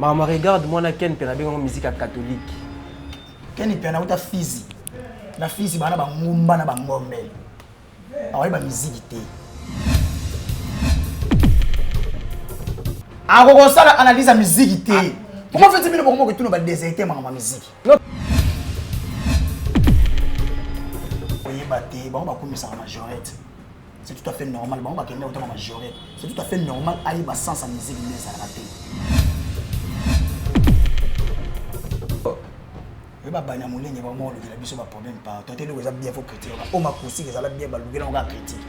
Maman, regarde moi na Ken Piana bengo musique ya catholique. Ken Piana uta Fizi. Na Fizi bana ba ngumba na ba ngombe. Awa ba musique te. Akokosala analyse ya musique te. Ah. Comment fait-il bino bokomo ketuna ba déserter makambo ya musique? Oyeba te, bango bakumisaka majorette. C'est tout à fait normal. Bango bakende kotanga majorette. C'est tout à fait normal ayeba sens ya musique nde ezalaka te. Oyeba banyamulenge bango molukela biso ba problème partout. Te eloko eza bien faut critique. Oyo makusiki ezala bien balukela yango kaka critique.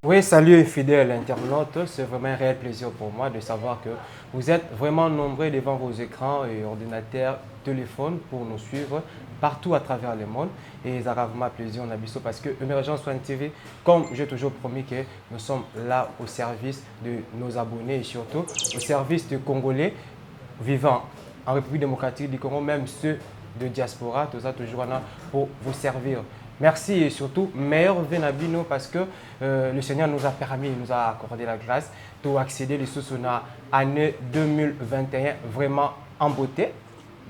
Oui, salut fidèles internautes, c'est vraiment un réel plaisir pour moi de savoir que vous êtes vraiment nombreux devant vos écrans et ordinateurs, téléphones pour nous suivre partout à travers le monde. Et ça a vraiment plaisir, on a biso parce que Emergence One TV, comme j'ai toujours promis que nous sommes là au service de nos abonnés et surtout au service de Congolais vivant en République démocratique du Congo, même ceux de diaspora, tout ça toujours là pour vous servir. Merci et surtout meilleur Venabino parce que le Seigneur nous a permis, nous a accordé la grâce pour accéder les sous année 2021 vraiment en beauté.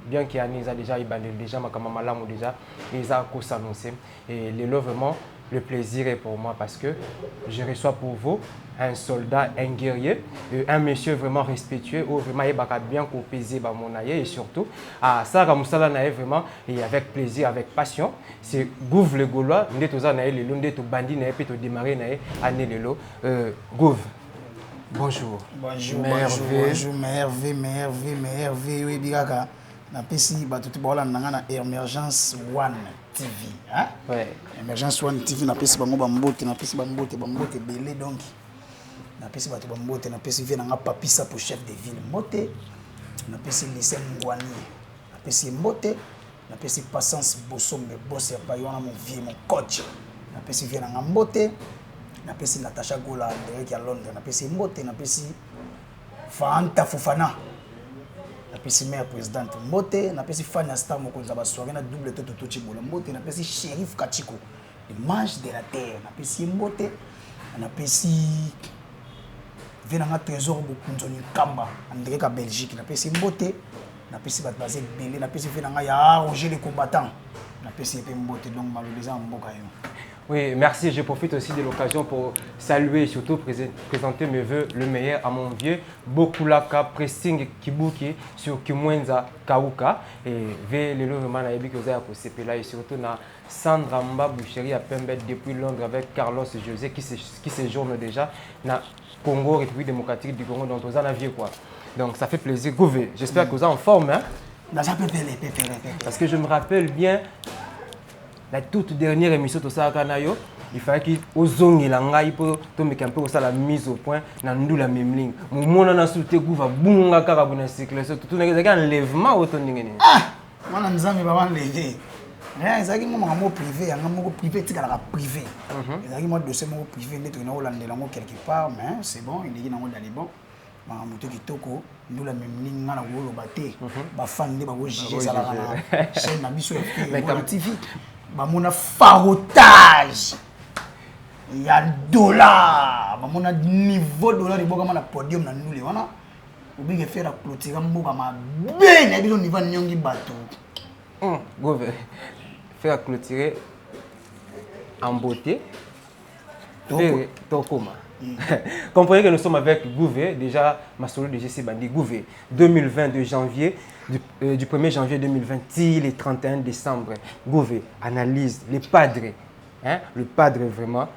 Bien qu'il y ait déjà déjà makambo malamu déjà eza ko s'annoncer et lelo vraiment le plaisir est pour moi parce que je reçois pour vous un soldat, un guerrier, un monsieur vraiment respectueux ou vraiment il bien kopaiser ba mona ye et surtout à ça mosala na ye vraiment et avec plaisir, avec passion. C'est Gouv le Gaulois nde toza na ye lelo nde tobandi na ye pe to démarrer na ye année lelo. Gouv, bonjour. Bonjour, bonjour, bonjour, merveille, merveille, merveille, oui, bikaka. Napesi bato te baolanda nga na Emergence One TV, hein? Ouais. Emergence One TV, napesi bango bambote, napesi bambote, bambote ebele donc. Napesi bato bambote, napesi vie na nga Papi Sapo chef de ville mbote. Napesi Lycée Ngwani, napesi mbote. Napesi Patience Bosombe, boss ya Paris wana mon vieux, mon coach. Napesi vie na nga mbote. Napesi Natacha Gola, Derek ya Londres, napesi mbote, napesi Fanta Fofana. Napesi mère présidente mbote, napesi Fania Star mokonzi ya ba soirée na double toto tochi bola mbote, napesi Shérif Kachiko, image de la terre, napesi mbote, napesi vie na nga Trésor Bokunzoni Nkamba, André ka Belgique, napesi mbote, napesi bato baza ebele, napesi vie na nga ya Roger le combattant, napesi ye pe mbote, donc maloba eza na mboka yo. Oui, merci. Je profite aussi de l'occasion pour saluer et surtout présenter mes voeux le meilleur à mon vieux Bokulaka Pressing Kibuki sur Kimwenza Kauka. Et ve le vraiment na yebi koza ya kosepela et surtout na Sandra Mbabu chérie à Pembe depuis Londres avec Carlos José qui séjourne déjà na Congo, République démocratique du Congo, donc aux vieux quoi. Donc ça fait plaisir. Gouvé, j'espère que vous êtes en forme, hein? Naza pepele, pepele, pepele. Parce que je me rappelle bien la toute dernière émission de Saka Nayo, il fallait qu'il ozongela ngai po to meka un peu ça la mise au point na ndula memling. Mona na soute gouva bunga kaka bona circulation tout na ezaki enlèvement auto ndenge nini. Ah, mwana nzambe ba enlever. Rien, ezaki mo makambo privé, yanga moko privé tikalaka privé. Ezaki mo dossier moko privé nde tokenda kolandela yango quelque part, mais c'est bon, eleki nango dans les bons. Makambo to kitoko, ndula memling nga na koloba te. Ba fan nde bako juger ezalaka na chaîne na biso ya Mais Mona TV. Bamona farotage ya dollar, bamona niveau dollar ebokama na podium na ndule wana. Obike faire clôturer mboka mabe na biso niveau nyongi bato. Gove, faire clôturer en beauté. Toko. Tokoma. Comprenez que nous sommes avec Gouvé, déjà ma solo de GC Bandi Gouvé, 2020 de janvier, du 1er janvier 2020, le 31 décembre. Gouvé, analyse, les padres, hein, le padre vraiment,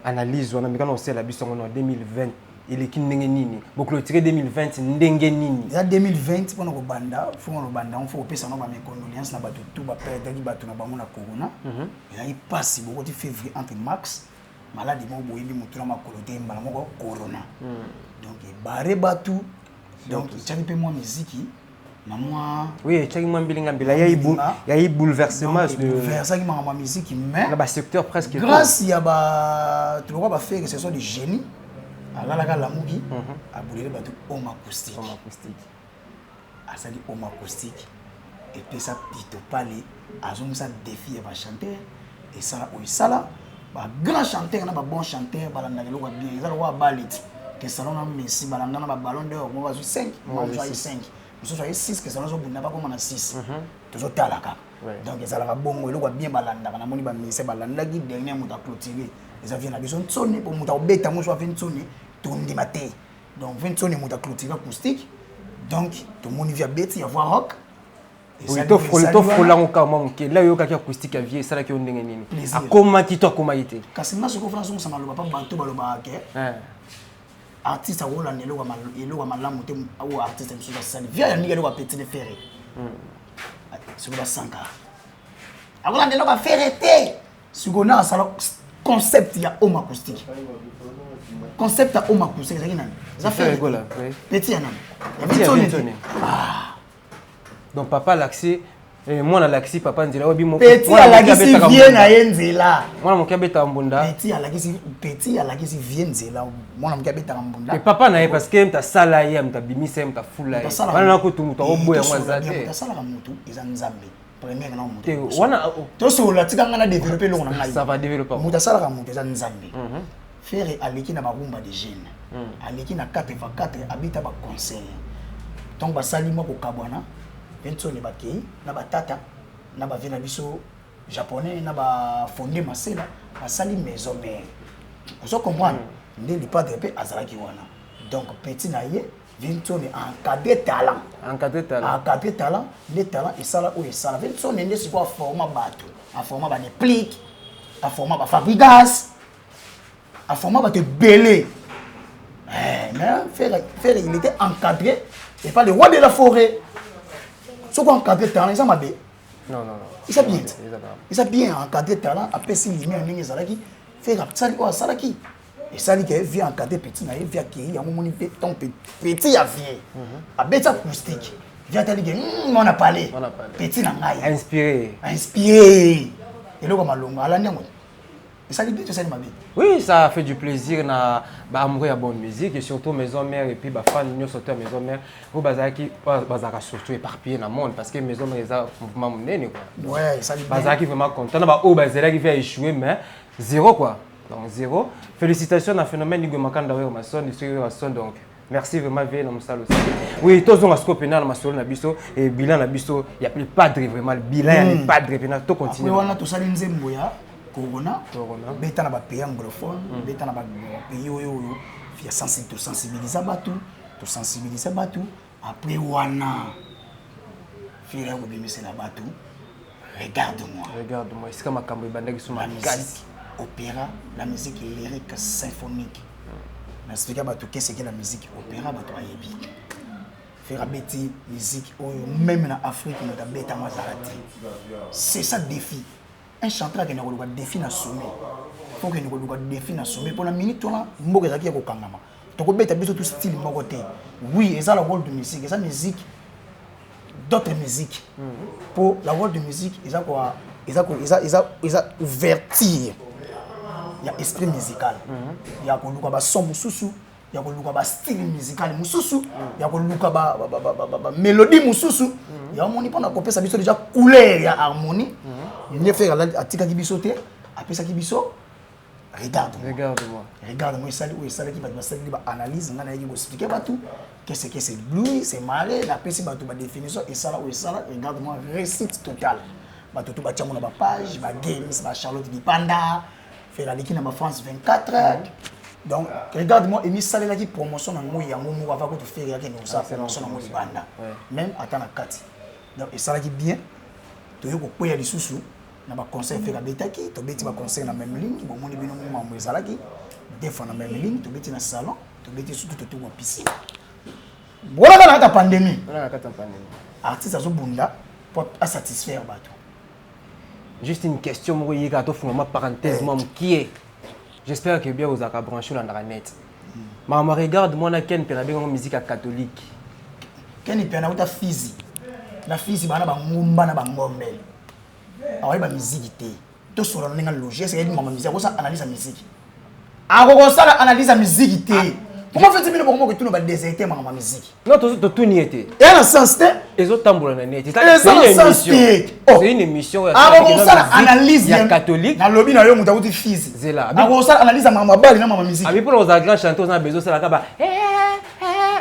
analyse, on a mis quand on sait la bise en 2020, il est qui ndenge nini? Bon, clôturer 2020, ndenge nini? Il y a 2020, pour nous banda, faut nous banda, on faut opérer nos condoléances, na bato tout, ba perdre, ba tout na bango na corona. Il y a eu pas si beaucoup de février entre mars. Maladi moko boyebi motu na makolo te, mbala moko corona. Donc ebare bato, donc etiaki mpe mwa miziki na mwa Oui, etiaki mwa mbilinga mbila, ya bouleversement. Bouleversaki makambo ya miziki, mais na basecteur presque. Grâce ya bato lokwa baFerre, ce sont des génies. Alalaka, alamuki, abuleli bato Home Acoustique. Home Acoustique. Asali Home Acoustique, epesa pito pale, azongisa défi ya bachanteur. Esala oyo esala, bagrand chanteur na babon chanteur balandaka eloko ya bien. Eza lokola baleti ke salon na Messi, balanda na baballon d'or, mo bazwi 5, mosusu ayi 5, mosusu ayi 6, ke salon azobunda bakoma na 6. Tozotala kaka. Donc ezalaka bongo, eloko ya bien balandaka. Namoni bamusicien balandaki. Dernier moto aclôturé eza vieux na biso Ntsone, po moto akobeta mosu ave Ntsone, tondima te. Donc vieux Ntsone moto aclôturé acoustique. Donc tomoni vieux abeti ya voix rock. Tofolango kaka mwa moke la, oyokaki acoustique ya vieux, esalaki yo ndenge nini? Akomaki to akomaki te? Kasi nga soki ofana songisa maloba, mpa bato balobaka ke artiste akolanda eloko ya malamu te. Oyo artiste mosusu asali, vieux ayandiki eloko ya petit de Ferre. Soki basanka akolanda eloko ya Ferre te. Sikoyo na asala concept ya Home Acoustique. Concept ya Home Acoustique ezalaki nani? Eza Ferre, petit ya nani? Ya Vinsone. Donc papa alakisi mwana, alakisi papa nzela oyo. Petit alakisi vieux na ye nzela. Mwana moke abetaka mbunda. Petit alakisi vieux nzela, mwana moke abetaka mbunda. Papa na ye, parce que moto asala ye, moto abimisa ye, moto afula ye wana na kutu moto akoboya yango aza te. Moto asalaka motu eza Nzambe première na moto. Wana tosolola, tika ngai na développe eloko na ngai. Ça va développer. Moto asalaka moto eza Nzambe. Ferre aleki na barumba de jeune, aleki na 4 x 4, abeta baconcert. Ntongo basali mwa kokabwana mpe Ntsone bakei na batata na bavieux na biso japonais na bafonde masela, basali Maison Mère. Ozo comprendre nde Lipadre mpe azalaki wana. Donc petit na ye Vinsone encadré talent. Encadré talent. Encadré talent nde talent esala oyo esala. Vinsone nde sikoyo aforma bato, aforma badeplique, aforma baFabregas, aforma bato ebele. Mais Ferre, il était encadré et pas le roi de la forêt. Soki encadré talent, eza mabe? Non, non, non. Eza bien, eza bien. Encadré talent, apesi lumière ndenge ezalaki. Ferre asali oyo asalaki, esali ke vieux encadré petit na ye, vieux akei yango. Moni ton petit ya vieux abeti acoustique, vieux atali ke mwana pale, petit na ngai. Inspiré. Inspiré eloko malongo, alandi yango, esali bien to esali mabe? Oui, ça fait du plaisir na ba amoureux ya bonne musique et surtout Maison Mère et puis ba fan nyonso to ya Maison Mère oyo bazalaki, bazalaka surtout éparpillé na monde, parce que Maison Mère eza mouvement monene quoi. Ouais, esali bien. Bazalaki vraiment content na baoyo bazalaki vieux échoué, mais zéro quoi. Donc zéro. Félicitations na phénomène Igwe Makanda oyo Mason, soki Mason. Donc merci vraiment vieux na mosala aussi. Oui, tozonga sikoyo mpena na masolo na biso et bilan na biso ya Le Padre, vraiment le bilan ya Le Padre mpena to continue. Wana tosali nzembo ya Corona. Corona. Beta na bapays anglophone, beta na bapays oyo ya tosensibiliza bato, tosensibiliza bato. Après wana, Ferre ya kobimisela bato Regarde moi. Regarde moi, esika makambo ebandaki so. La musique opéra, la musique lyrique symphonique. Naexplika bato qu'est-ce que la musique opéra. Bato bayebi Ferre abeti musique oyo même na Afrique moto abetango azala te. C'est ça défi. Un chanteur akende koluka défi na sommet, faut kende koluka défi na sommet. Mpona minute wana mboka ezalaki ya kokangama, tokobeta biso tu style moko te. Oui, eza la world musique, eza musique d'autres musiques. Po la world musique eza kwa eza ouverture ya esprit musical, ya koluka bason mosusu, ya koluka bastyle musical mosusu, ya koluka bamélodie mosusu. Ya omoni, mpona kopesa biso déjà couleur ya harmonie nde Ferre atikaki biso te, apesaki biso Regarde moi. Regarde moi. Regarde moi esali oyo esalaki, bato basalaki baanalyse. Ngai nayaki koexplike bato qu'est-ce que c'est blues, c'est marée. Napesi bato badéfinition, esala oyo esala. Regarde moi réussite totale, bato to batiango na bapage, bagames, bacharlotte Dipanda. Ferre aleki na bafrance 24. Donc Regarde moi emisalelaki promotion nango yango moko ava kutu Ferre akende kosala promotion nango libanda, même ata na kati. Donc esalaki bien. Toyei kokweya lisusu na baconcert. Ferre abetaki, tobeti baconcert na même ligne. Bomoni bino mo mambo ezalaki deux fois na même ligne. Tobeti na salon, tobeti surtout totoka piscine bolaka na kati ya pandémie. Wana na kati ya pandémie. Artiste azobunda po asatisfaire bato. Juste une question moko yeka, tofunga ma parenthèse mwa mokie. J'espère que bien ozalaka branché, olandaka net. Makambo Regarde mwana Ken mpe nabengango musique ya catholique. Ken mpe nauta Fizi. Na Fizi bana bangumba na bangombe, akoyeba miziki te. Tosola na ndenge logique. Ese yebi mama miziki, akosala analyse ya miziki? Akokosala analyse ya miziki te. Comment fait bino bokomoka etuna badéserter makambo ya miziki? Non, totuni ye te. Eya na sens te. Ezotambola na net. Eza na sens te. C'est une émission. Akokosala analyse ya catholique? Nalobi na yo, moto akuti Fizi. Zela. Akokosala analyse ya makambo ya bali na mama miziki? Abi, mpona kozala grand chanteur, oza na besoin osalaka ba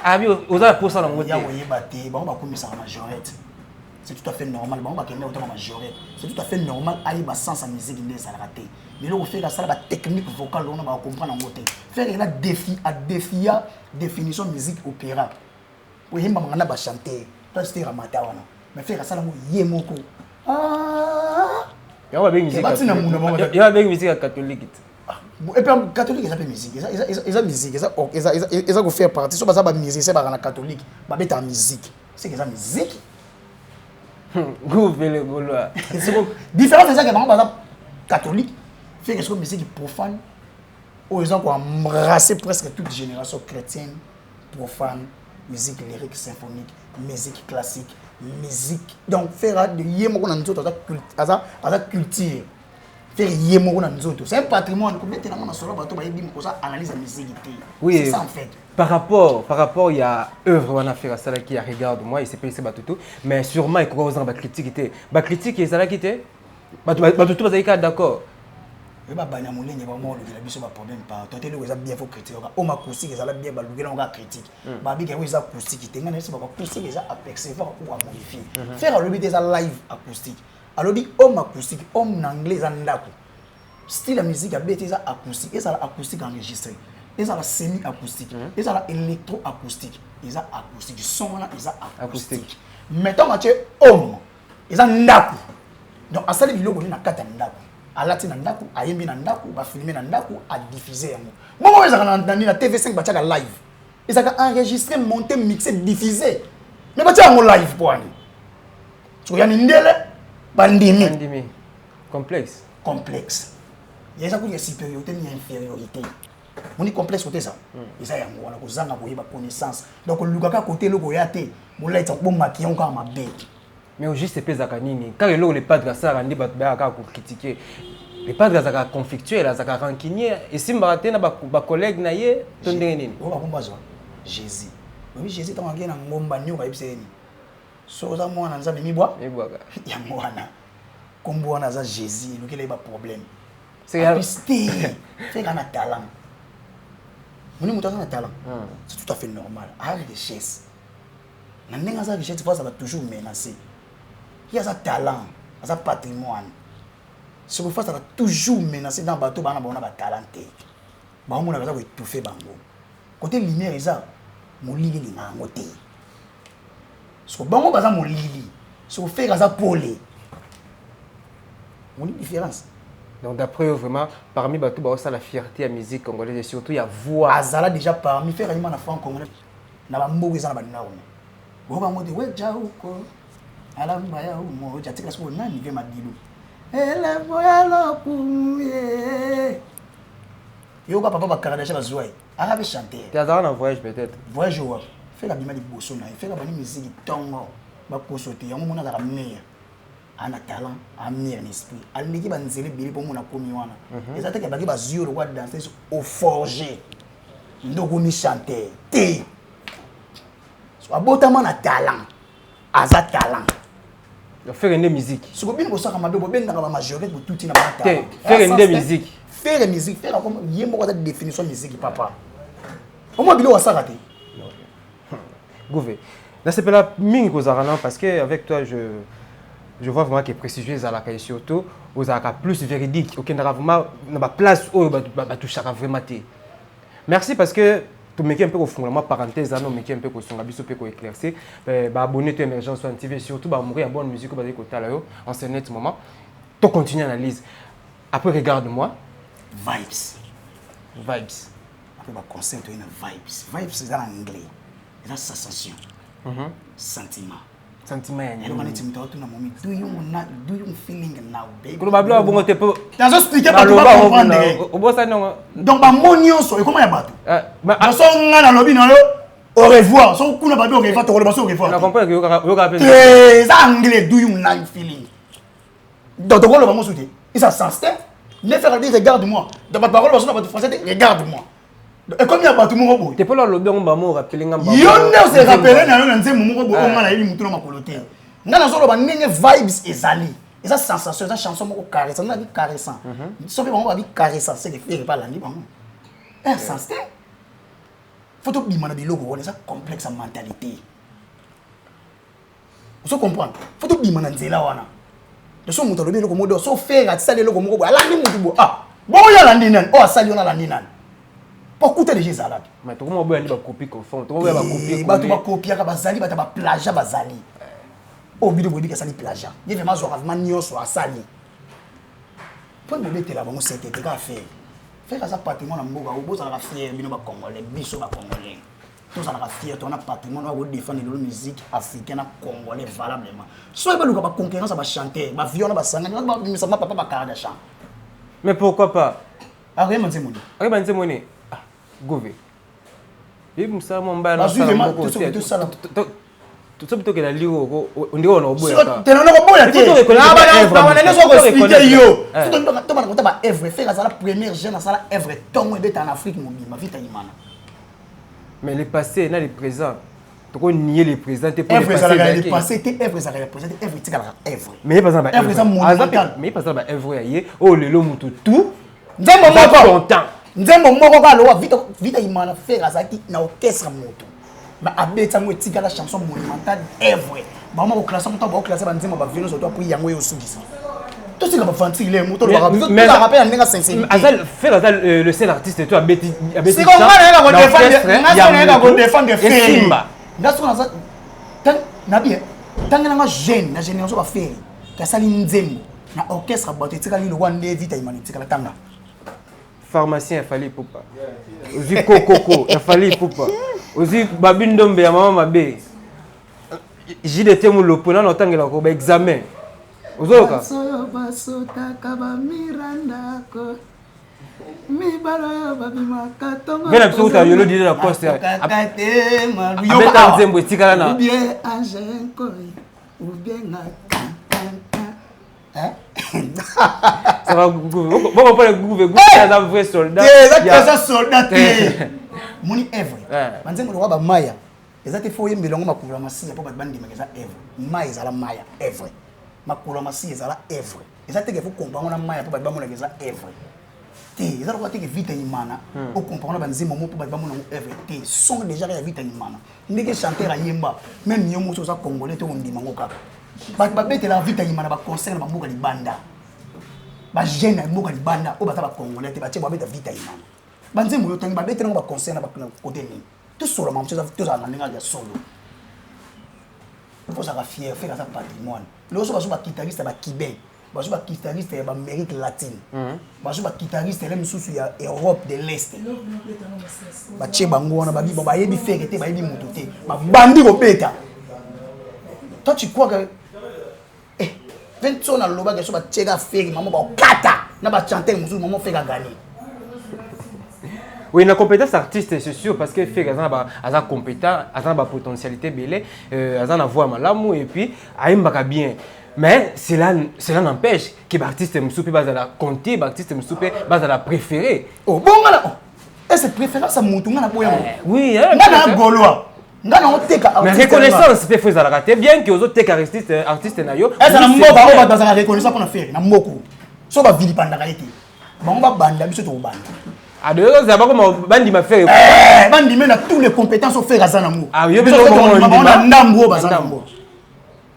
abi, oza na posa nango te. Ya koyeba te. Bango bakumisaka majorette, c'est tout à fait normal. Bango bakende kotanga majorette, c'est tout à fait normal. Ayeba sens ya musique nde ezalaka te. Biloko Ferre asala, batechnique vocale wana, bakocomprendre yango te. Ferre ela défi, adéfia définition musique opéra oyembamaka na bachanteur to ramata wana, mais Ferre asala yango ye moko. Yango babengi musique ya catholique te. Et puis catholique eza mpe musique, eza musique, eza kofaire partie. So baza bamusicien, baka na catholique, babetaka musique, c'est que eza musique. Guvele Gaulois. Différence ezake bango baza catholique, Ferre siko musique profane oyo eza koembrasser presque toute génération chrétienne, profane, musique lyrique, symphonique, musique classique, musique. Donc Ferre ye moko na nzoto aza culture. Ferre ye moko na nzoto, c'est un patrimoine. Kobetelanga masolo, bato bayebi koza analyse ya musique te. Oui. C'est ça en fait. Par rapport ya œuvre wana Ferre asalaki ya Regarde moi, esepelisi bato tout, mais sûrement ekoka kozanga bacritique te. Bacritique ezalaki te? Bato tout bazalaki kaka d'accord? Oyo babanya molenge, bango olukela biso baproblème partout te. Eloko eza bien, faut critique. Oyo acoustique ezala bien, balukela yango kaka critique. Babiki yango eza acoustique te. Ngai nayesi bako acoustique eza apercevoir ou amodifie. Ferre alobi te eza live acoustique, alobi home acoustique. Home na anglais eza ndako. Style ya musique abeti eza acoustique, ezala acoustique enregistré, ezala semi acoustique, ezala électro acoustique, eza acoustique. Son wana eza acoustique, mais ntango atie home, eza ndako. Donc asali biloko nde na kati ya ndako, alati na ndako, ayembi na ndako, bafilme na ndako, adiffuse yango bongo. Oyo ezalaka na TV5, batiaka live, ezalaka enregistré, monté, mixé, diffusé, mais batia yango live po wani soki ya mindele bandimi. Bandimi, complexe. Complexe ya eza kutu ya supériorité ni ya infériorité. Moni complexe kote eza, eza yango wana, kozanga koyeba, connaissance. Donc olukaka kote eloko oya te, bolaitisa, bomaki yango kaka mabe. Mais au juste mpe ezalaka nini kaka eloko le padre asalaka nde bato bayaka kaka kocritiquer? Le padre azalaka conflictuel, azalaka rancunier, esimbaka te na bacollègue na ye to ndenge nini? Oyo bakombo azwa Jésus, oyebi Jésus ntango akei na ngomba, nioka ayebisa ye nini? So oza mwana Nzambe, mibwa. Mibwaka. Yango wana nkombo wana aza Jésus, elukela ye baproblème apis te. Ferre na talent, moni moto aza na talent, c'est tout à fait normal. Aa richesse na ndenge aza richesse, faut azala toujours menacé. Ye aza talent, aza patrimoine. Soki faut azala toujours menacé dans bato bana bango na batalent te, baomonaka aza koétouffe bango. Côté lumière eza molili, elinga yango te. Soko bango baza molili, soko Ferre aza pole. Moni différence? Donc d'après eux, vraiment parmi bato baosala fierté ya musique congolaise et surtout ya voix. Azala déjà parmi. Ferre ayima na franc congolais na bamboka eza na banorme bo bango te. Weja uko alamba ya umoja, atikala sikoyo nani ve madilu elembo ya lokumu ye. Yoka papa, bakaradasha bazwa ye, aka mpe chanteur. Te, azalaka na voyage peut-être. Voyage wapi? Ferre abima liboso na ye. Ferre abandi musique ntongo, bakoso te. Yango mona azalaka mire, ana talent, amire na esprit, aleki banzela ebele mpo mona komi wana. Eza teke baki bazwi yo lokwa danseuse, oforge nde okomi chanteur te. So abotama na talent, aza talent. Ferre nde musique. Soko bino bosaka mabe, bobendaka bamajorité, botuti na te. Ferre nde musique. Ferre musique. Ferre akoma ye moko aza définition musique, papa. Omwa biloko asaka te. Gouve, nasepela mingi kozalaka nao parce que avec toi, je vois vraiment que précision ezalaka et surtout ozalaka plus véridique, okendaka vraiment na baplace oyo batouchaka vraiment te. Merci parce que tomeki un peu kofungola mwa parenthèse wana, omeki un peu kosunga biso mpe koéclaircir baabonné to Émergence One TV, surtout baamoureux ya bonne musique oyo bazali kotala yo en ce net moment. To continue analyse après Regarde moi. Vibes. Vibes. Après baconcert, toye na Vibes. Vibes eza na anglais, eza sensation, sentiment. Sentiment ya Eloko neti moto aotuna momi, do you na do you feeling now, baby? Koloba biloko bongo te po Nazo expliquer bato ba comprendre. Obosani yango. Donc bamo nyonso ekoma ya bato. So nga nalobi na yo au revoir, so kuna babi au revoir, tokoloba so au revoir. Na comprendre que yoka pe. Te, eza anglais, do you now feeling. Donc tokoloba mosu te, eza sens te. Ne faire dire regarde moi. Donc bato bakoloba so na bato français te, regarde moi. Ekomi ya bato moko boye. Te mpo alobi yango, bamo rappeler nga. Yo nde ose rappeler na yo na nzembo moko boye oyo nga nayebi motu na makolo te. Nga nazoloba ndenge vibes ezali, eza sensation, eza chanson moko caressant. Nga nabi caressant, soki bango babi caressant, c'est que Ferre mpe alandi bango un sens te. Faut tobima na biloko wana, eza complexe ya mentalité, ozo comprendre? Faut tobima na nzela wana. So moto alobi eloko moko, so Ferre asali eloko moko boye, alandi motu boye, ah bongo yo alandi nani? Oyo asali wana alandi nani? Po kuta déjà ezalaki. Mais tokoma boya nde bacopie conforme, tokoboya bacopie. Bato bakopiaka bazali, bato baplagiat bazali. Oyo bino boyebi asali plagiat, ye vraiment azwaka vraiment nyonso asali mponi bobetela bango sete te. Kaka Ferre, Ferre aza patrimoine na mboka oyo. Bozalaka fier, bino bacongolais, biso bacongolais tozalaka fier. Tona patrimoine oyo akodefendre lelo musique africaine na congolais valablement. Soki baluka baconcurrence ya bachanteur, bavion wana basangani, babimisa mapapa bakardachan. Mais pourquoi pas? Akoyemba nzembo nini? Akoyemba nzembo nini? Ah, gove yebi mosala mwa mbaya. Soki tokenda liko, ondenge wana oboyaka. Tena nakoboya te, nakoexpliquer yo. Tobana kota baœuvre, Ferre azala première jeune asala œuvre ntongo ebeta na Afrique mobimba, Vita Imana. Mais le passé na le présent, toko nier le présent te. Œuvre ezalaka le passé te, œuvre ezalaka ya présent te, œuvre etikalaka œuvre. Mais ye paza na œuvre eza monumental. Mais ye paza na baœuvre ya ye oyo lelo motu tout Nzembo moko content. Nzembo moko kaka lowa Vita, Vita Imana. Ferre azalaki na orchestre moto, mais abeti yango, etikala chanson monumentale, œuvre. Bango bakoclasser moto, bakoclasser banzembo bavie nyonso to apui yango, ye osukisa. Tosika bafantile moto olobaka mpe na ndenge ya sincérité. Aza Ferre, aza le seul artiste to abeti abeti. Siko nga nayeka kodéfendre Ferre. Nga soko naza nabi ntange nanga jeune na génération baFerre kasali nzembo na orchestre bato etikali lokwa nde Vita Imana etikala tanga. Pharmacien ya Fally Ipupa, ozwi kokoko ya Fally Ipupa, ozwi babi ndombe ya mama mabe, JDT Mulopo nano otangelaka ba examen, ozoyoka. Oyo basotaka bamirandako, mibala oyo babimaka ntongo. Mpe na biso kuta yolo dide na poste abeta nzembo etikala na ou bien ange nkoi ou bien nga. Ça va, boko gouve gouve aza vrai soldat. Eza soldat te, moni œuvre banzembo lokwa bamaya eza te. Fo oyembela yango makolo ya masiya mpo bato bandimaka eza œuvre. Maya ezala maya œuvre, makolo ya masiya ezala œuvre. Eza teke fo kompa yango na maya mpo bato bamonaka eza œuvre te. Eza lokola teke Vita Imana, okompa ngo na banzembo mo mpo bato bamona yango œuvre te. Son déjà ya Vita Imana, ndenge chanteur ayemba, même yo moso oza congolais te, ondima yango kaka. Bato babetelaka Vita Imana baconcert na bamboka libanda, bajeune ya mboka libanda oyo baza bacongolais te, batie babeta Vita Imana. Banzembo oyo otangi, babetela yango baconcert na kote nini? Tosolama mosu, tozala na ndenge ya solo. Ozalaka fier, Ferre aza patrimoine. Lelo so bazwi baguitariste ya bacubain, bazwi baguitariste ya baamérique latine, bazwi baguitariste ele mosusu ya Europe de l'Est, batie bango wana, babi bayebi Ferre te, bayebi moto te, babandi kobeta. Toi, tu crois que eh, so nalobaki so batieka Ferre, mamo bakokata na bachanteur mosusu, mamo Ferre agagner. Oui, la compétence artiste, c'est sûr, parce que Ferre aza compétent, aza ba potentialité belé, aza na voix malamu et puis ayembaka bien. Mais cela n'empêche que l'artiste mosusu pe bazala compter, l'artiste mosusu pe bazala préféré. Oh, bon ngana, oh. Et c'est préférence à mutu ngana boya. Oui, nga na gaulois. Nga na oteka. Mais reconnaissance pe faut ezalaka te, bien que ozoteka artiste na yo. Eza na mboka oyo bato bazalaka reconnaissant mpona Ferre na mboka so bavilipandaka ye te. Bango babanda, biso tokobanda. Adoyo bakoma bandima Ferre. Bandime na tous les compétences oyo Ferre aza nango. Ah, yo biso bango na ndambu oyo baza nango.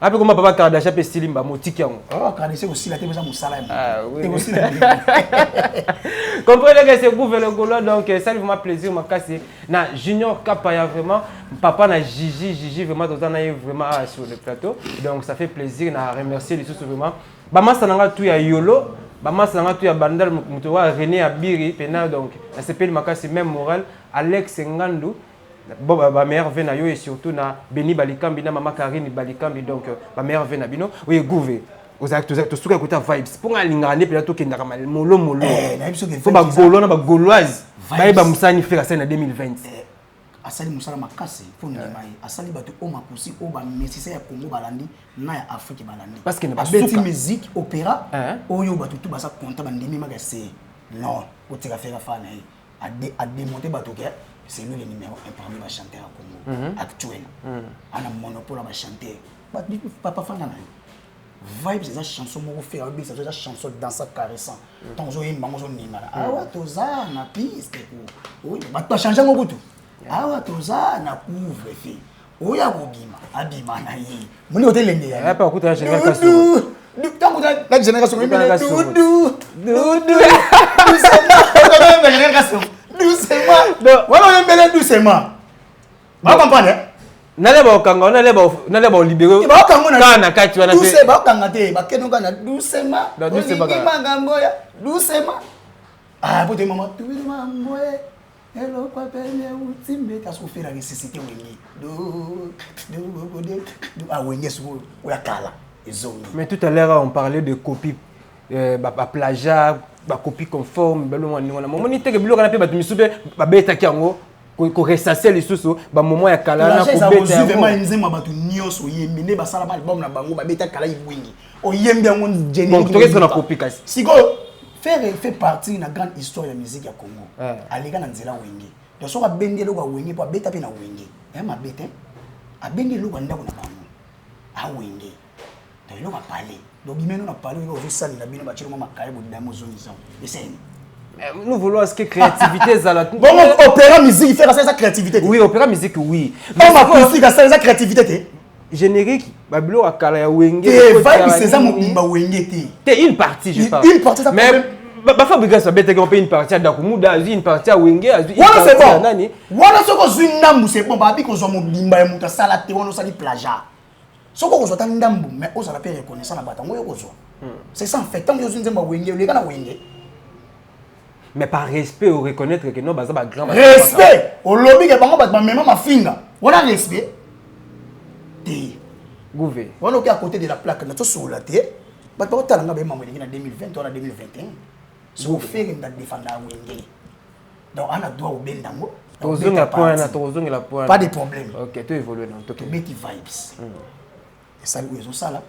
Ape koma papa Kardashian mpe silimba motiki yango. Kardashian kosila te, eza mosala ya Ah, oui. te kosila. Comprenez que c'est Gouve le Gaulois, donc ça fait vraiment plaisir makasi na Junior Kapaya, vraiment papa na Gigi Gigi, vraiment toza na ye vraiment ah, sur le plateau. Donc ça fait plaisir na remercier lisusu vraiment bamasa na nga tu ya Yolo, bamasa na nga tu ya Bandal, moto wa René Abiri pena. Donc nasepeli makasi, même moral Alex Ngandu. Bon, ba meilleurs vœux na yo et surtout na Beni Balikambi na mama Karine Balikambi, donc ba meilleurs vœux na bino. Oui, gouve. Ozalaki tosuka ekota vibes mpo nga alingaka nde mpenza tokendaka molo molo fo bagaulois na bagauloise bayeba mosala ni Ferre asali na 2020. Asali mosala makasi mpo ndima ye asali bato oyo makosi oyo bamesisa ya Congo balandi na ya Afrique balandi. Parce que na abeti musique opéra oyo bato tu baza content, bandimi maka se non otika Ferre fa na ye adémonté bato ke c'est lui le numéro 1 parmi bachanteur ya Congo actuel, ana monopole ya bachanteur. Papa, fanda na yo. Vibes eza chanson moko Ferre abebisa, eza chanson dansa caressant. Ntango ozoyemba yango, ozoningana. Awa toza na piste, bato bachange yango kutu. Awa toza na couvre feu, oyo akobima abima na ye moni kote elenge. Ntango na génération dudu dudu doucement wana oyembele doucement, bacomprendre. Nale baokanga, nale baolibere. Baokanga. Na kati wana. Baokanga te, bakende kaka na doucement. Olingi makambo ya doucement. Ah, po te mama tubili mambo eloko pene euti mbeta soki oferaka ressuscité Wenge awenge sikoyo oya kala ezongi. Mais tout à l'heure on parlait de copie, baplagiat, bacopie conforme, balongo ndenge wana. Momoni teke biloko wana mpe bato misusu mpe babetaki yango koressasser lisusu bamoment ya kala na kobeta yango. Nzembo ya bato nyonso oyembi nde basala baalbum na bango, babeta kala ibwingi, oyembi yango. Générique na copie kasi. Sikoyo Ferre fait partie na grande histoire ya musique ya Congo, aleka na nzela Wenge. Donc soki abendi eloko ya Wenge mpo abeta mpe na Wenge ya mabe te, abendi eloko ya ndako na bango awenge. Donc eloko ya pale, donc bimeno na pale oyo ozosalela bino batielo mwa makaye bodame ozongisa eseni. Nous voulons ce que créativité ezala. Bongo opéra musique Ferre asala eza créativité te? Oui, opéra musique, oui. Bongo acoustique asala eza créativité te? Générique, babiloko ya kala ya Wenge. Te, vibes eza mobimba Wenge te. Te, une partie, je parle. Une partie. Mais bafabrikas babetaki mpe une partie ya Dakumuda, azwi une partie ya Wenge, azwi une partie ya nani. Wana soki ozwi ndambu, c'est bon. Babi kozwa mobimba ya moto asala te, wana osali plagiat. Soki okozwa ata ndambu, mais ozala mpe reconnaissant na bato yango oyo kozwa. C'est ça en fait. Ntango ozwi nzembo ya Wenge, oleka na Wenge. Mais par respect, au reconnaître que non, baza bagrand. Respect, olobi ke bango bato bamema mafinga wana, respect te. Gouve. Wana oki à côté de la plaque. Na tosolola te, bato bakotala nga bayemamo elingi na 2020 wana 2021. Soki Ferre nda défendre ya Wenge, donc ana droit obenda yango. Tozongela point wana, tozongela point. Pas de problème. Ok, to évolue na toke. Tobeti vibes, esali oyo ezosala.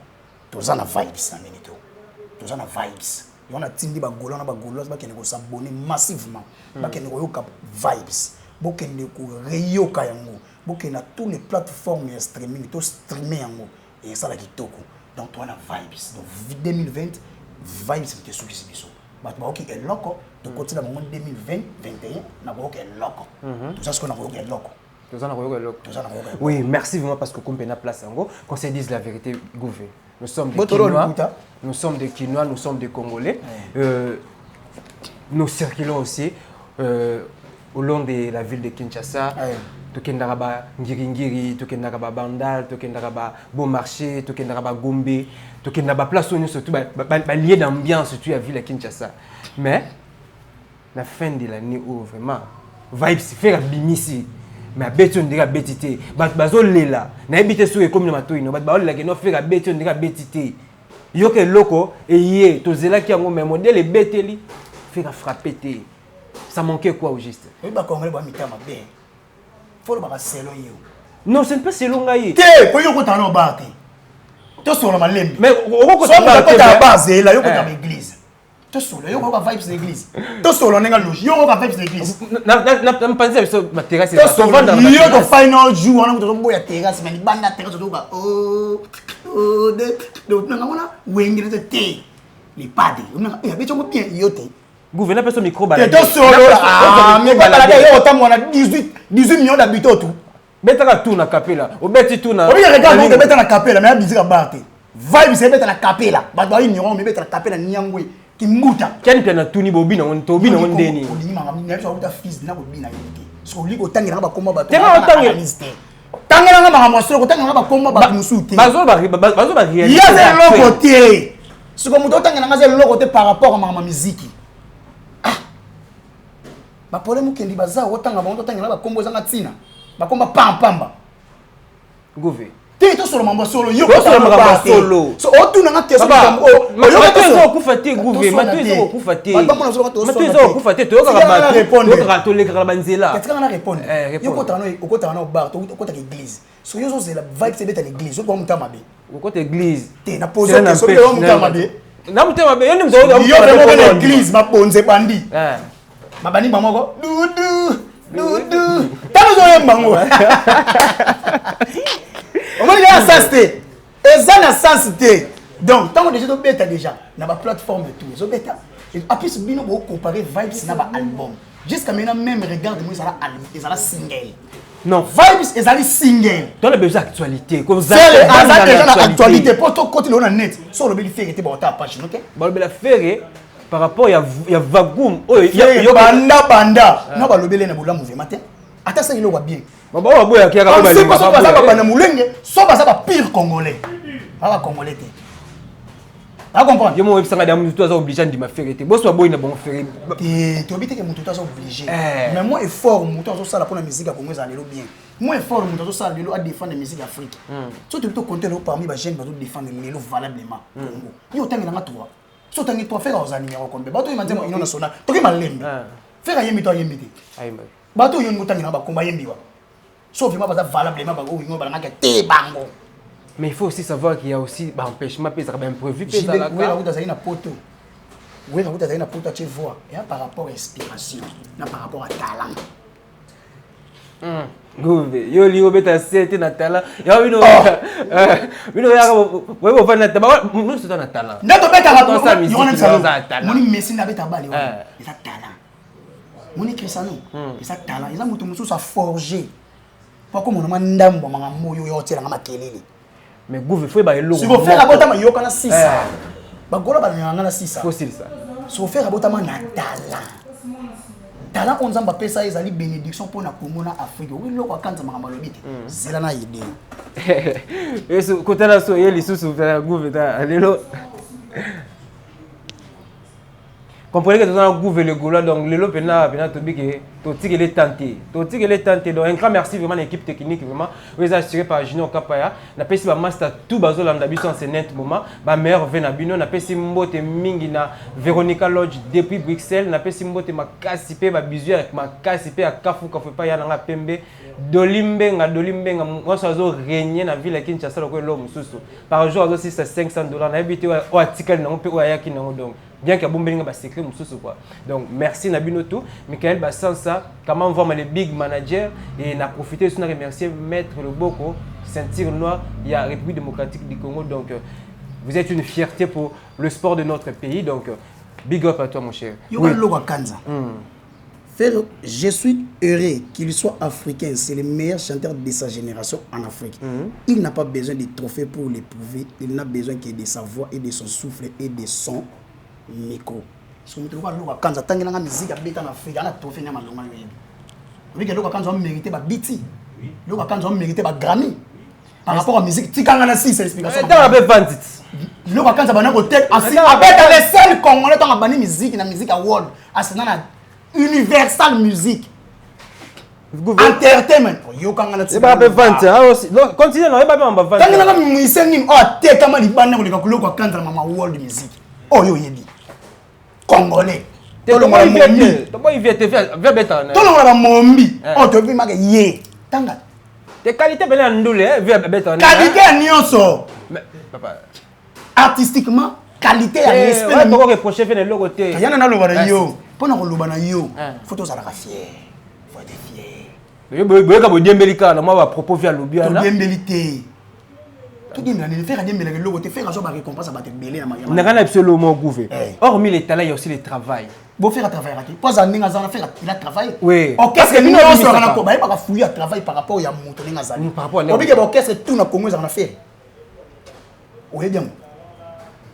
Toza na vibes na minute oyo, toza na vibes. Yango natindi bagaulois na bagauloise bakende kos'abonner massivement, bakende koyoka vibes, bokende koreyoka yango, bokende na tous les plateformes ya streaming, to streamer yango, esala kitoko. Donc toza na vibes. Donc 2020, vibes moto esukisi biso. Bato bayoki eloko, tokotila bango 2020 21 na koyoka eloko. Toza sikoyo na koyoka eloko. Toza na koyoka eloko. Toza na koyoka. Oui, merci vraiment, parce que kumpe na place yango, qu'on se dise la vérité, Gouve. Nous sommes des Kinois, nous sommes des Kinois, nous sommes des Congolais. Nous circulons aussi au long de la ville de Kinshasa. Tokendaka ba Ngiringiri, tokendaka ba Bandal, tokendaka ba Bon Marché, tokendaka ba Gombe, tokendaka baplace oyo nyonso tu balieu d'ambiance tu ya ville ya Kinshasa. Mais na fin de l'année oyo, vraiment vibes, Ferre abimisi, mais abeti oyo ndenge abeti te. Bato bazolela, nayebi te soki ekomi na matoi no. Bato baolelaka no Ferre abeti oyo ndenge abeti te. Yoka eloko eye tozelaki yango, mais modèle ebeteli Ferre afrappe te. Ça manquait quoi au juste? Oyebi, bacongolais bamitama mabe. Fo olobaka selon yo. Non, ce n'est pas selon ngai. Te, po yo okotaka na obar te. Tosolola malembe. Mais okotaka bar, zela yo okotaka baéglise. Tosolola, yo koyoka vibes na église. Tosolola ndenge logi, yo koyoka vibes na église. Na mpanzi ya biso baterrasse. Yo to final jour wana moto ozoboya terrasse, mais libanda terrasse ozoyoka nanga wana Wenge nete te, le padre abeti yango bien, yo te. Gouverneur peso micro. Te, tosolola micro. Yo otambola na 18 millions d'habitants tu. Betaka tour na kapela, obeti tour na. Obika regarde, obeta na kapela, mais abizika bar te. Vibes ebeta na kapela, bato baignorant, mais ebeta na kapela nyangwe kimbuta. Kiani mpe na tuni bobina ngo, tobina ngo ndeni. Olingi makambo na biso akuta fils na kobina yo te. Soki olingi kotangelanga bakoma bato, te. Tangelanga makambo ya solo, kotangelanga bakoma bato mosusu te. Bazo ba ye aza eloko te. Siko moto otangelanga aza eloko te par rapport a makambo ya miziki. Ah, baproblème okendi baza otanga bango, totangela bakombo ezanga ntina. Bakoma pampamba. Gouve. Te, tosolo mambo solo. Yo Tosolo makambo solo. So otuna nga question. Mato eza kokufa te, Gouve. Mato eza kokufa te. Mato eza kokufa te. Toyokaka bato, toyokaka, tolekaka na banzela. Katika na répondre. Yo okotaka no, okotaka no bar, okotaka église. So yo ozozela vibe ebeta na église, okoka motema mabe. Okota église. Te, na pose question, soki oyo motema mabe. Na motema mabe, yo nde moto. Yo vraiment na église mabonze bandi. Mabandi bamoko dudu dudu. Ntango ozoyemba ngo, omoni kaka sens te, eza na sens te. Donc ntango déjà tobeta déjà na baplateforme, tout ezobeta. Apis bino bocompare vibes na baalbum jusqu'à maintenant. Même regarde moi, ezala ezala single. Non. Vibes ezali single. Dans le besoin actualité. Ferre aza déjà na actualité mpo tokoti lelo na net. So olobeli Ferre te, baota page noke. Balobela Ferre par rapport ya vagoum oyo. Banda banda na balobeli na bolamu vraiment te, ata sali eloko ya bien. Oyo baboyaki yaka. Soki baza babanda molenge, so baza bapire congolais, baza bacongolais te, bacomprendre. Yo mo oyebisanga da motu aza obligé andima Ferre te, boso baboyi na bango Ferre. Te, toyebi teke motu to aza obligé, mais moi effort motu azosala mpona musique ya Congo ezala lelo bien. Moi effort moto azosala lelo adéfendre musique Afrique, so toyebi tocompte lelo parmi bajeune bazodéfendre lelo valablement Congo, yo otangelanga 3. So otangi 3, Ferre ozala numéro combien? Bato oyeba nzembo union nationale, toki malembe. Ferre ayembi to ayembi te? Bato oyo olingi otangela bakomba ayembi wa, so vraiment baza valablement bango oyo balangaka te bango. Mais il faut aussi savoir qu'il y a aussi baempêchement mpe ezalaka, baimprévu mpe. Ezalaka azali na poto, Wera kuta azali na poto, atie voix eya par rapport à inspiration na par rapport à talent. Gouve, yo olingi obeta se te na talent yango. Bino, bino yaka boye, bovandi na nyonso toza na talent. Nde tobetaka. Moni Messi nde abeta bale wana, eza talent. Moni Cristiano, eza talent. Eza moto mosusu aforge po akomona mwa ndambo ya makambo oyo oyo otielanga makelele. Mais Gouve, faut yeba eloko. Siko Ferre abotama, yoka na sisa bagola balingaka na sisa. Faut silisa. Siko Ferre abotama na talent. Talent oyo Nzambe apesa ye ezali bénédiction mpo na Congo na Afrique. Oyo eloko akanza makambo alobi te, zela na yede. Yesu kotala so ye lisusu Gouve ta lelo. Comprenez que toza na Gouve le Gaulois. Donc lelo mpena mpena tobi ke totikele tante, totikele tante. Donc un grand merci vraiment na équipe technique vraiment oyo eza assuré par Junior Kapaya. Napesi bamaster tout bazolanda biso en ce net moment, bameilleur ve na bino. Napesi mbote mingi na Véronica Lodge depuis Bruxelles. Napesi mbote makasi mpe babizu ya makasi mpe ya kafu kafu epai ya nanga pembe Doli Mbenga. Doli Mbenga mwasi azo régner na ville ya Kinshasa lokola eloko mosusu. Par jour azosisa 500 $, nayebi te oyo atikali nango mpe oyo ayaki nango. Donc bien que abombeli nga basecret mosusu quoi. Donc merci na bino tout. Michael Basansa kama mvama, le big manager. Et na profité aussi na remercier maître Loboko, ceinture noire ya République démocratique du Congo. Donc vous êtes une fierté pour le sport de notre pays. Donc big up à toi, mon cher. Yoka loko akanza. Frère, je suis heureux qu'il soit africain. C'est le meilleur chanteur de sa génération en Afrique. Il n'a pas besoin de trophées pour le prouver. Il n'a besoin que de sa voix et de son souffle et de son micro. So moto lokola loko akanza, atangelanga musique abeta na Afrique, ana trophée na malonga yo yebi. Obiki loko akanza mérité ba biti. Loko akanza mérité ba Grammy. Par rapport à musique, tikanga na six explication. Ntango ape vandit. Loko akanza bana kote asi abeta le seul congolais ntango abandi musique na musique ya world, asina na Universal Music Entertainment. Yokanga na eba ape vente. Continue na oyeba mpe mamba vente. Ntango nanga musicien nini oyo atekama libanda koleka koloko akanza na mama world music oyo oyebi congolais? Tolongola mombi. Toboyi vie te, vie betaka na. Tolongola bamombi oyo toyebi maka ye tanga. Te, qualité pene ya ndule, vie betaka. Qualité ya nyonso. Papa. Artistiquement, qualité ya respect. Toko reproche fe na eloko te. Yana naloba na yo, mpo na koloba na yo, faut tozalaka fier, faut être fier. Boyeka bodiembeli kaka na mwa bapropos vi alobi wana. Todiembeli te. Todiembela nini? Ferre adiembelaka eloko te. Ferre azwa barécompense ya bato ebele na Nanga na biso elo mo Gouve. Hormis les talents, il y a aussi le travail. Bo Ferre atravaillaka te mpo aza ndenge aza wana. Ferre, il a travaillé. Orchestre nyonso azalaka na, bayebaka fruit ya travail par rapport ya moto ndenge azali. Obike baorchestre tout na Congo ezalaka na Ferre, oyebi yango.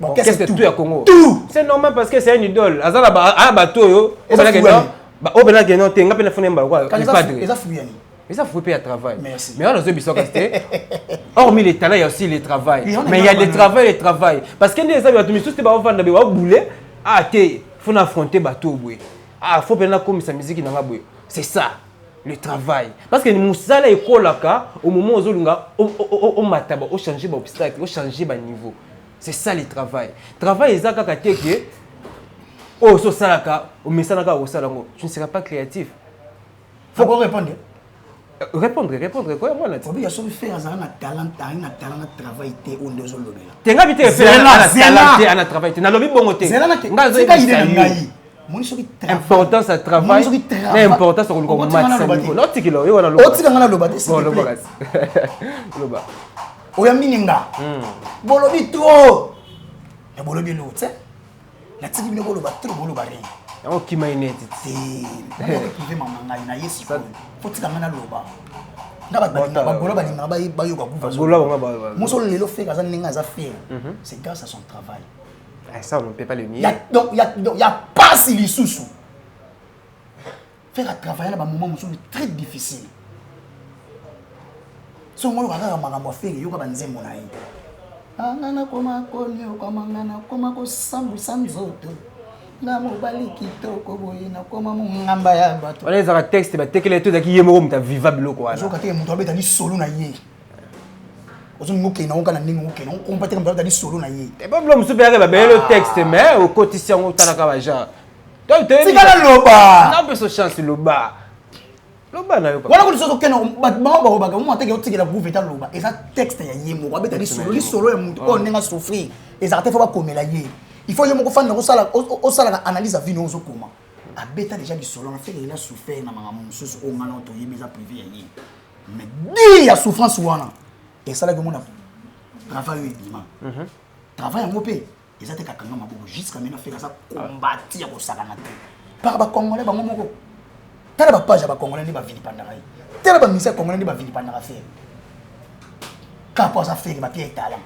Orchestre tout ya Congo. Tout. C'est normal parce que c'est un idole. Aza na bato oyo oyo penake no te, nga mpe nafuna yemba lokola padre. Eza fruit ya nini? Eza fruit mpe ya travail. Merci. Mais wana ozoyebisaka te, hormis les talents, il y a aussi le travail. Mais il y a le travail, le travail, parce que nde eza bato misusu te baovanda be babule. Ah te, faut na affronter bato boye. Ah, faut mpe nakomisa musique nanga boye, c'est ça. Le travail, parce que mosala ekolaka au moment ozolinga omata, ochanger baobstacle, ochanger baniveau. C'est ça le travail. Travail eza kaka te ke oyo so osalaka, omesana kaka kosala yango, tu ne seras pas créatif. Faut ko répondre. Répondre, répondre koya mwana ti. Obi soki Ferre azala na talent, ayi na talent na travail te, oyo nde ozolobela. Te, nga bi te. Zela, zela. Te, ana travail te, nalobi bongo te. Zela na Nga tika ide na ngai. Moni soki importance ya travail na importance ya koluka komatisa niveau. Naotikila oyo wana. Otika nga naloba te. Bon, loba kasi, loba. Oyambi ni nga, bolobi trop, ya bolobi eloko te. Natiki bino boloba trop, boloba rien. Yango kima ye neti. Te, privé mama ngai na ye. Sikoyo fo tika nga naloba. Nga bato balingaka bagola, balingaka bayoka. Bagola bango. Moso lelo Ferre aza ndenge aza Ferre, c'est grâce à son travail. Ah, ça, on ne peut pas le nier. Donc ya pasi lisusu, Ferre atravaille na bamoment mosusu très difficile. So ngo oyoka kaka makambo ya Ferre, yoka banzembo na ye: anga nakoma koniokama, nga nakoma kosambwisa nzoto, nga mobali kitoko boye nakoma mongamba ya bato. Wana ezalaka texte batekela ye to ezalaki ye moko moto aviva biloko wana? Ozoyoka te, moto abeta lisolo na ye, ozolinga okende nango kaka na ndenge okende okompa te, moto abeta lisolo na ye. Te, bilo mosusu mpe yaka babeyeli texte, mais okotisi yango, otalaka bagenre. Tikala loba. Napesa chance, loba, loba na yo. Wana kuti soki okende, bato bango balobaka mo ateke otikela groupe eta loba. Eza texte ya ye moko, abeta lisolo, lisolo ya motu oyo ndenge asouffrir. Ezalaka te, fo bakomela ye, il faut ye moko fanda osalaka analyse ya vino ozokoma. Abeta déjà lisolo na Ferre, ela souffert na makambo mosusu oyo ngai na toyebi, eza privé ya ye. Mais di ya souffrance wana esalaki omona travail oyo ebima. Travail yango mpe eza te kakanga maboko. Jusqu'à maintenant Ferre aza kombati ya kosakana te par bacongolais bango moko. Tala bapage ya bacongolais nde bavilipandaka ye, tala bamisia congolais nde bavilipandaka Ferre kaka po aza Ferre. Bapia etala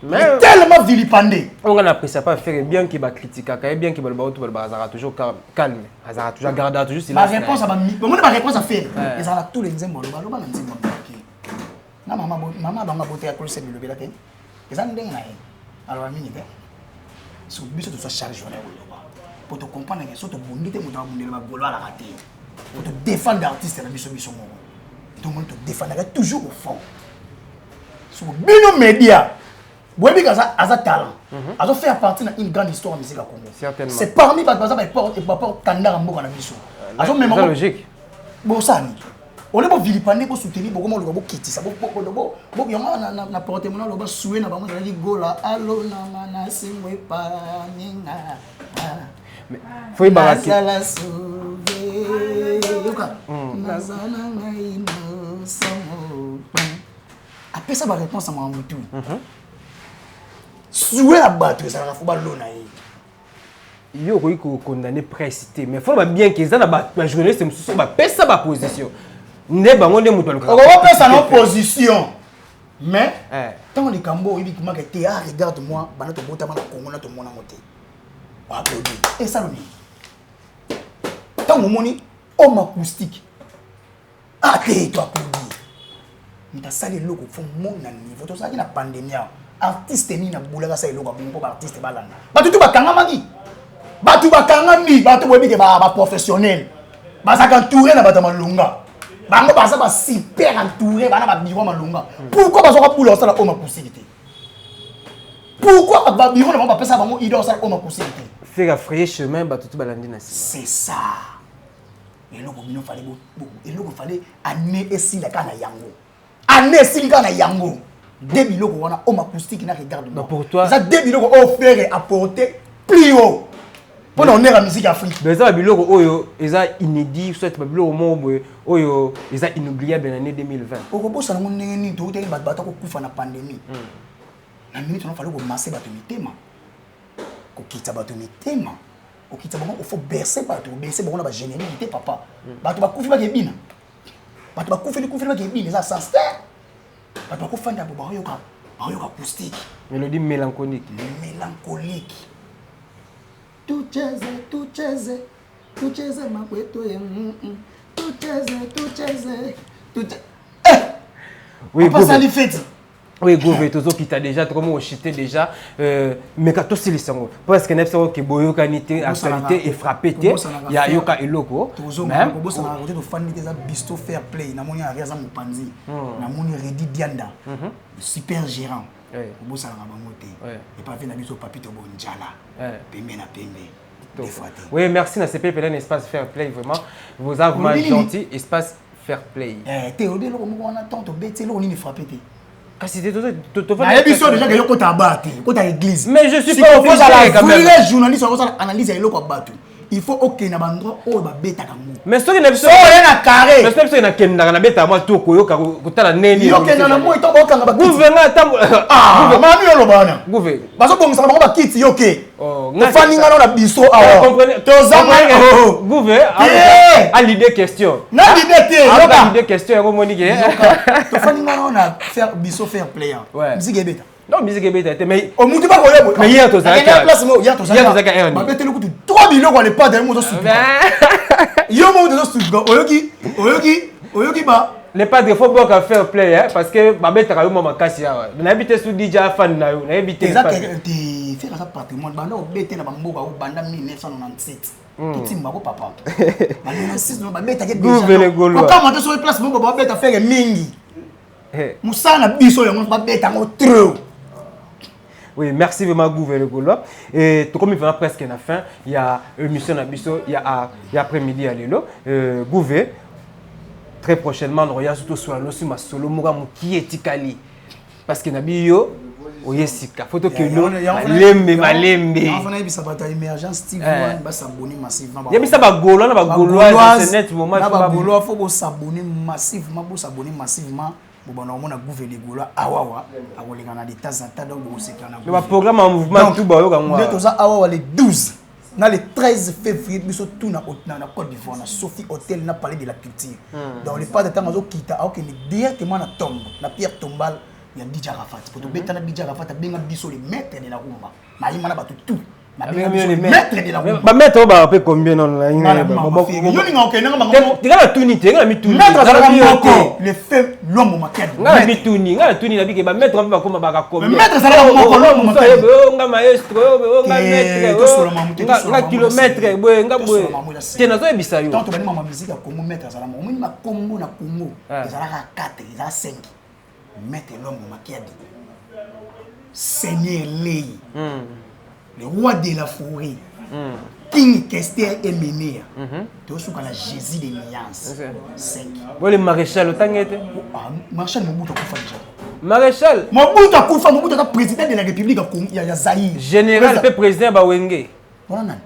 Mais tellement vilipande. Oyo nga na apprécie pas Ferre, bien que bacritiquaka ye, bien que baloba oyo balobaka, azalaka toujours calme, azalaka toujours, agardaka toujours silence. Baréponse bamoni, baréponse ya Ferre ezala na tous les nzembo. Aloba, aloba na nzembo ya na mama, mama bango aboteka kolose bilobela te, eza ndenge na ye, aloba mingi te. So biso tozwa charge wana ya koloba po tocomprendre ke so tobundi te, moto abundela bagolo alaka te. Po todéfendre artiste na biso, biso moko tomoni todéfendaka toujours au fond. So bino média boyebi ke aza talent, azofaire partie na une grande histoire ya musique ya Congo. Certainement. C'est parmi bato baza baporte tandaka mboka na biso, azomema. Eza logique. Bosala nini? Ole bovilipande, bosoutenir, bokoma oluka bokitisa yango na porte mona aloba sue na bango ezalaki gola alo nanga na simbo epaninga. Fo yebaka ke Nazala sauvé, yoka, naza na ngai nosomo. Apesa baréponse ya makambo tu. Sue ya bato ezalaka fo balona ye. Yo okoki kokondamner presse te, mais fo bien ke eza na bajournaliste mosusu oyo bapesa baposition nde bango nde moto alukaka. Okokopesa na opposition, mais ntango likambo oyebi kimaka te: ah, regarde moi, bana tobotama na Congo na tomonango te, oapplaudir, esalo nini? Ntango omoni homme acoustique, ah te, to applaudir moto asali eloko. Fo mona niveau tozalaki na pandémie awa, artiste nini abulaka asala eloko ya bongo mpo baartiste balanda? Bato tu bakangamaki, bato bakangami, bato boyebi ke baprofessionnel bazalaka entouré na bato ya malonga. Bango baza basuper entouré, bana babiro ya malonga. Pourquoi bazwaka bula kosala oyo makusiki te? Pourquoi babiro na bango bapesa bango idée kosala oyo makusiki te? Ferre afrayer chemin, bato tu balandi na nsima. C'est ça eloko bino fale, eloko fale année esila kaka na yango, année esili kaka na yango. De biloko wana, homme acoustique na regarde moi, pour toi eza de biloko oyo Ferre apporter plus haut mpo na honneur ya musique Afrique. Donc eza babiloko oyo eza inédit, soit babiloko moko boye oyo eza inoubliable na année 2020. Okobosana ngo ndenge nini? Toutaki bato bata kokufa na pandémie. Na minute wana fale komase bato mitema, kokitisa bato mitema, kokitisa bango. Ofo bercer bato, obercer bango na bagénérique te. Papa, bato bakufi bakebina, bato bakufeli kufeli bakebina, eza sens te. Bato bakofanda bo baoyoka, baoyoka acoustique. Mélodie mélancolique. Mélancolique. Tucheze, tucheze, tucheze makweto ye, tucheze, tucheze, tuche, eh! Oui. Papa sali feti. Oui, Gove, tozokita déjà, tokomi kochite déjà. Meka tosilisa yango presque na biso ke boyokani te, actualité efrappe te ya yoka eloko. Kobosanaka kote tofandi te, eza bisto fair play. Namoni Ari aza mopanzi, namoni Redi Dianda, super gérant. Kobosanaka bango te. Epavi na biso Papito Bonjala, pembe na pembe, des fois te. Oui, merci na CP Pelen, espace fair play, vraiment vous avez vraiment gentil, espace fair play. Te, olobi eloko moko wana, tant tobeti eloko nini frappe te. Kasi te. Nayebi so déjà ke yo kota bar te, kota église. Mais je suis pas obligé quand même. Vrai journaliste akosala analyse ya eloko ya bato, il faut okende na baendroit oyo babetaka ngo. Mais soki na biso oye na carré. Mais soki biso nakendaka, nabetaka mwa tour, koyoka, kotala neni. Yo okenda na moi ntango bakokanga bakiti. Gouvernement ntango. Mami, oloba wana. Gouve. Bazobongisaka bango bakiti, yo ke tofandi ngano na biso awa, tozanga. Gouve a l'idée question. Na l'idée te. Yoka l'idée question yango, moni ke tofandi ngano na faire biso fair play, musique ebeta. Non, musique ebeta te, mais omutu bakoyebo. Mais hier tozalaki place mo hier. Tozalaki babeteli kutu trois biloko ale pas derrière, moto sutuka yo moko tozosutuka. Oyoki, oyoki, oyoki ba Le padre, faut boka fair play, hein, parce que babetaka yo mwa makasi awa. Nayebi te su DJ afan na yo, nayebi te. Eza te, Ferre aza patrimoine. Banda obete na bamboka oyo banda 1997, totimbako papa ba 96 babetaki. Déjà te soki place moko babeta Ferre mingi, mosala na biso yango babeta yango trop. Oui, merci vraiment, Gouvé le Gaulois. Et tout comme il va presque à la fin, il y a émission à biso, il y a après-midi à Lelo. Gouvé, très prochainement, nous regardons surtout sur la notion ma solo moka mukie tikali. Parce que nabi yo oye sika. Faut que nous malembe malembe. Enfin, yebisa bato ya Émergence TV bas'abonner massivement. Yebisa ba Gaulois na ba Gaulois, c'est net moment. Na ba Gaulois, faut bos'abonner massivement, bos'abonner massivement. Bobanda komona Gouve le Gaulois awawa akoleka na de temps en temps, donc bokosepela na baprogramme ya mouvement tout bayoka. Ngo nde toza awawa le 12 na le 13 février, biso tout na Côte d'Ivoire, na Sophie Hotel, na Palais de la Culture. Donc le padre, ntango azokita, aokende directement na tombe, na pierre tombale ya DJ Arafat, po tobeta na DJ Arafat. Abenga biso le maître de la rumba, nayima na bato tout. Maître de la rumba. Bamaître oyo baka mpe combien? Nono. Yoninga okendanga. Nga na tuni te, nga na mituni. Maître azalaka moko, le feu Lombo Makiadi. Nga na mituni, nga na tuni, nabike bamaître mpe bakoma baka combien? Maître azalaka moko, Lombo Makiadi. Nga maestro, nga maître, nga kilomètre boye, nga boye te, nazoyebisa yo. Tant tobandi mama musique ya Congo, maître azala moko. Omoni makombo na Congo ezalaka 4, ezala 5: maître Lombo Makiadi, Seigneur Lei, le roi de la forêt, King Kester Emeneya, tozosuka na Jésus de Nuance, 5. Bo le maréchal otangi ete? Maréchal Mobutu akufa déjà. Maréchal. Mobutu akufa. Mobutu aza président de la République ya Zaïre. Général mpe président ya Bawenge. Wana nani?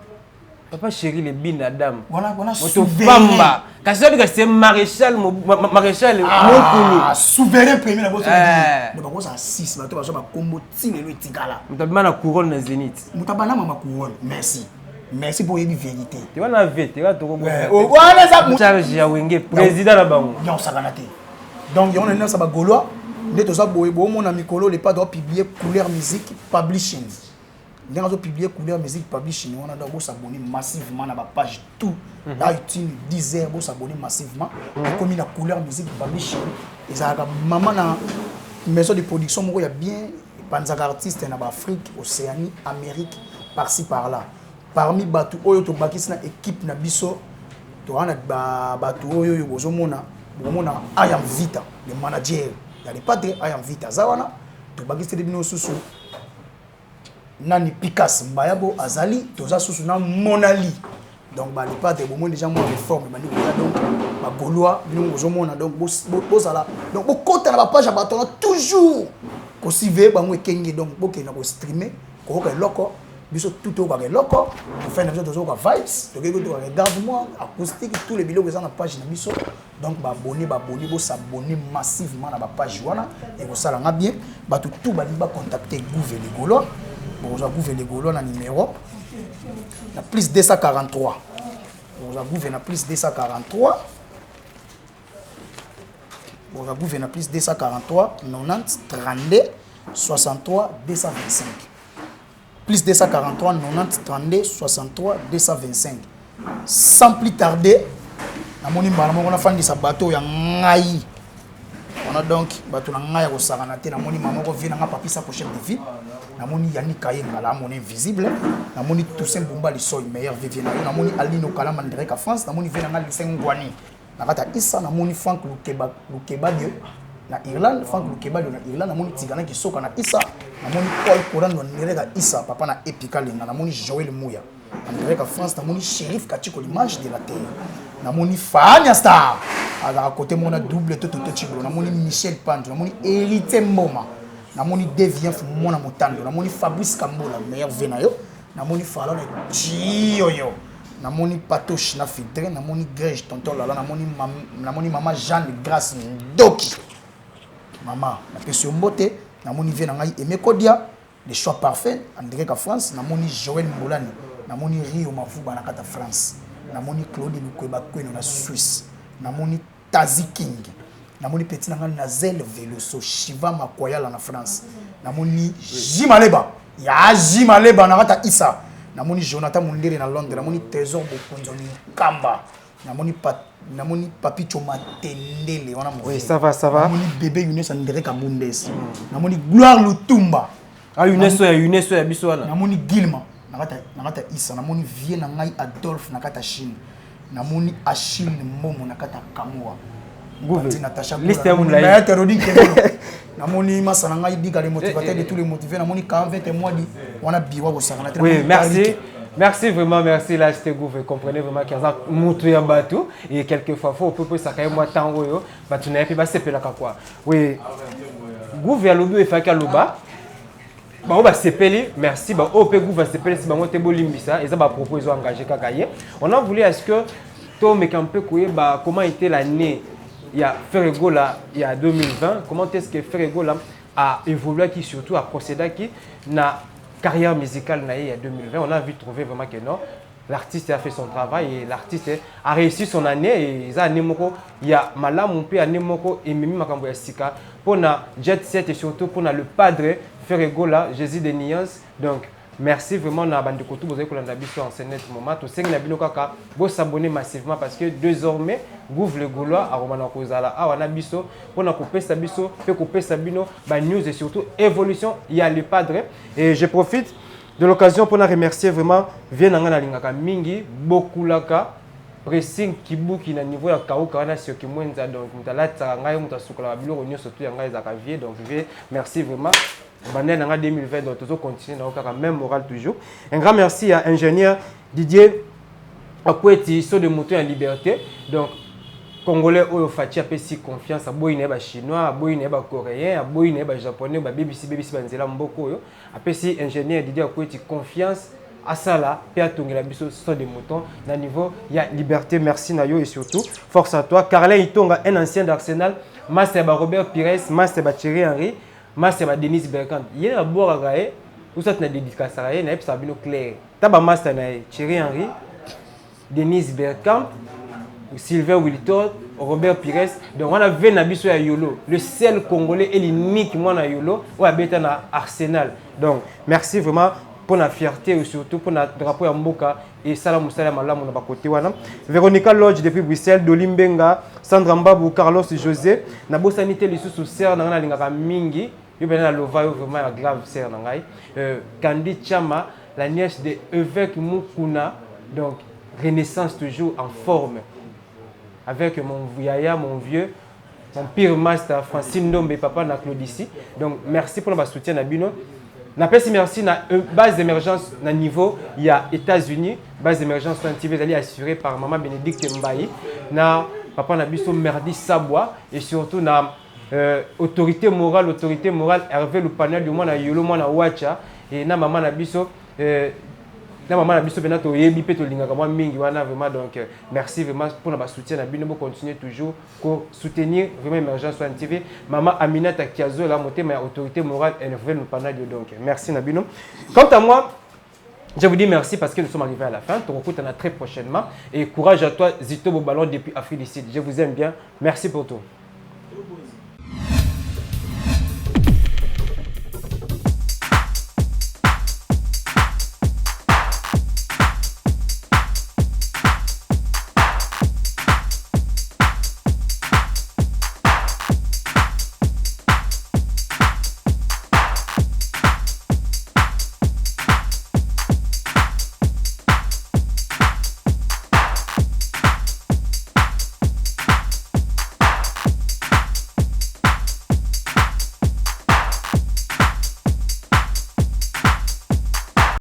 Papa chéri, le bin Adam. Wana wana. Moto pamba, kasi oyebi kasi maréchal, maréchal Mokulu. Souverain premier na boso. Bakozala 6, bato bazwa bakombo ti lelo etikala. Moto abima na couronne na Zénith. Moto abanda mama couronne. Merci, merci mpo oyebi vérité. Te, wana ve te, wana wana eza charge ya Wenge, président na bango. Nyosakana te. Donc yango na nyonso bagaulois nde toza boye. Boomona mikolo le padre apublier Couleur Musique Publishing, ndenge azopublier Couleur Musique Publishing wana. Donc bos'abonner massivement na bapage tout, iTunes, Deezer, bos'abonner massivement. Ekomi na Couleur Musique Publishing, ezalaka mama na maison de production moko ya bien, epanzaka artiste na baAfrique, Océanie, Amérique, par-ci par-là. Parmi bato oyo tobakisi na équipe na biso, toza na bato oyo oyo bozomona, bokomona Ayam Vita, le manager ya le padre. Ayam Vita aza wana. Tobakisi bino susu nani? Pikas Mbayabo azali. Toza susu na Monali. Donc bale padre, bomoni déjà mwa réforme ebandi koya. Donc bagaulois, bino bozomona, donc bozala, donc bokota na bapage ya bato wana, toujours kosurveiller bango ekenge. Donc bokenda kostreamer, koyoka eloko. Biso tout toyokaka eloko, tofai na biso, tozoyoka vibes, tokoki toyoka regarde moi acoustique, tous les biloko eza na page na biso. Donc baabonné, baabonné, bos'abonner massivement na bapage wana, ekosalanga bien. Bato tout balingi bacontacter Gouve le Gaulois, bokozwa Gouve le Gaulois na numéro na plus 243. Bokozwa Gouve na plus 243, bokozwa Gouve na plus 243 90 32 63 225, plus 243 90 32 63 225. Sans plus tarder, namoni mbala moko nafandisa bato ya ngai. Wana donc bato na ngai ya kosakana te. Namoni mama moko, vie na ngai, Papisa po chef de ville. Namoni Yannick Kayengala, amoni invisible. Namoni Toussaint Bumba Lisoy, meilleur vivier na yo. Namoni Alino Kalama Ndereka France. Namoni vie na ngai Lucien Ngwani na kati ya Isa. Namoni Frank Lukeba, Lukebadio na Irlande, Frank Lukebadio na Irlande. Namoni Tigana Kisoka na Isa. Namoni Paul Korando Ndereka Isa, papa na Epika Lenga. Namoni Joël Muya na Ndereka France. Namoni Shérif Kachiko, l'image de la terre. Namoni Fania Star, azalaka kote moko na double to toto Chibolo. Namoni Michel Panzo. Namoni Héritier Mboma. Namoni Devien Mwana Motando. Namoni Fabrice Kambola, meilleur ve na yo. Namoni Falone Chioyo. Namoni Patoche na Filtre. Namoni Grege Tonton Lala. Namoni mama Jeanne Grâce Ndoki, mama napesi yo mbote. Namoni vie na ngai Aimé Kodia, le choix parfait, André ka France. Namoni Joël Mbolani. Namoni Rio Mavuba na kata France. Namoni Claude Lukweba Kweno na Suisse. Namoni Tazi King. Namoni petit na ngai Nazel Veloso Shiva Makwayala na France. Namoni Jimaleba ya Jimaleba na kata Isa. Namoni Jonathan Mundele na Londres. Namoni Trésor Bokonzo Nkamba. Namoni Papi Choma Tendele wana. Oui, ça va, ça va. Namoni bébé Younes André Kabundes. Namoni Gloire Lutumba. Ah, UNESCO ya UNESCO ya biso wana. Namoni Gilma na kati ya Isa. Namoni vie na ngai Adolphe na kati ya Chine. Namoni Achille Mbomo na kati ya Kamoa. Gouve. Natasha. Liste ya molai. Maître Rodin Kemolo. Namoni masa na ngai Dika, le motivateur de tous les motivés. Namoni 40 mois di wana biwa kosakana te. Oui, Namoni merci. Tarike. Merci vraiment, merci. Là, je te gouve. Comprenez vraiment qu'il y a mutu ya bato et quelquefois faut peu ça quand moi tango yo, bato na pe ba sepelaka quoi. Oui. Gouve alobi efaki aloba. Bango basepeli, merci. Baoyo mpe Gouve asepeli, si bango te, bolimbisa. Eza bapropos ezo engagé kaka ye. On a voulu à ce que tomeka mpe koyeba comment était l'année ya Ferre Gola ya 2020, comment est-ce que Ferre Gola a évolué, qui surtout a procédé qui na carrière musicale na ye ya 2020. On a vu trouver vraiment que non, l'artiste a fait son travail et l'artiste a réussi son année. Et eza année moko ya malamu mpe année moko ememi makambo ya sika mpona Jet Set et surtout mpona le padre Ferre Gola, Jésus de Nuance. Donc merci vraiment na bandeko tu bozali kolanda biso en ce net moment. Tosengi na bino kaka bosabonner massivement parce que désormais Gouve le Gaulois akomana kozala awa na biso mpona kopesa biso mpe kopesa bino banews et surtout évolution ya le padre. Et je profite de l'occasion mpona remercier vraiment vie na ngai nalingaka mingi, bokulaka pressing kibuki na niveau ya kauka wana, soki mwenza. Donc moto alatisaka ngai, moto asukolaka biloko nyonso tu ya ngai ezalaka vie. Donc vie, merci vraiment. Bande na ngai 2020, donc tozocontinue nango kaka même moral toujours. Un grand merci à ingénieur Didier Akweti, saut de mouton ya liberté. Donc congolais oyo Fatshi apesi confiance, aboyi na ye bachinois, aboyi na ye bacoréen, aboyi na ye bajaponais babebisi bebisi banzela mboka oyo. Apesi ingénieur Didier Akweti confiance, asala mpe atongela biso saut de mouton na niveau ya liberté. Merci na yo et surtout force à toi. Carlin Itonga, un ancien d'Arsenal, master ba Robert Pires, master ba Thierry Henry, master ba Denis Bergkamp. Ye na bwakaka ye usati na dédicacaka ye, nayebisaka bino clair ta bamaster na ye Thierry Henry, Denis Bergkamp, Sylvain Wiltord, Robert Pires. Donc wana ve na biso ya Yolo, le seul congolais et l'unique mwana Yolo oyo abeta na Arsenal. Donc merci vraiment pour la fierté et surtout pour la drapeau ya mboka et sala mosala malamu na bakote wana. Véronica Lodge depuis Bruxelles, Doli Mbenga, Sandra Mbabu, Carlos José. Nabosani te lisusu sœur na ngai nalingaka mingi, yo pena na lova yo vraiment ya grave, sœur na ngai Kandi Chama, la nièce de évêque Mukuna. Donc renaissance toujours en forme avec mon yaya, mon vieux, mon pire master Francine Ndombe, papa na Claudici. Donc merci pour le soutien na bino. Napesi merci na base d'émergence na niveau ya États-Unis. Base d'émergence TV ezali assuré par maman Bénédicte Mbayi na papa na biso Merdi Sabwa et surtout na autorité morale Hervé Lupanel du mwana Yolo, mwana Wacha, et na maman na biso mpena toyebi mpe tolingaka mwa mingi wana vraiment. Donc merci vraiment mpona basoutien na bino. Bocontinue toujours soutenir vraiment Émergence One TV. Mama Aminata Kiazola, motema ya autorité morale Hervé Lupanadio. Donc merci na bino. Quant à moi, je vous dis merci parce que nous sommes arrivés à la fin. On très prochainement. Et courage à toi, Zito Boballon depuis Afrique du Sud. Je vous aime bien. Merci pour tout.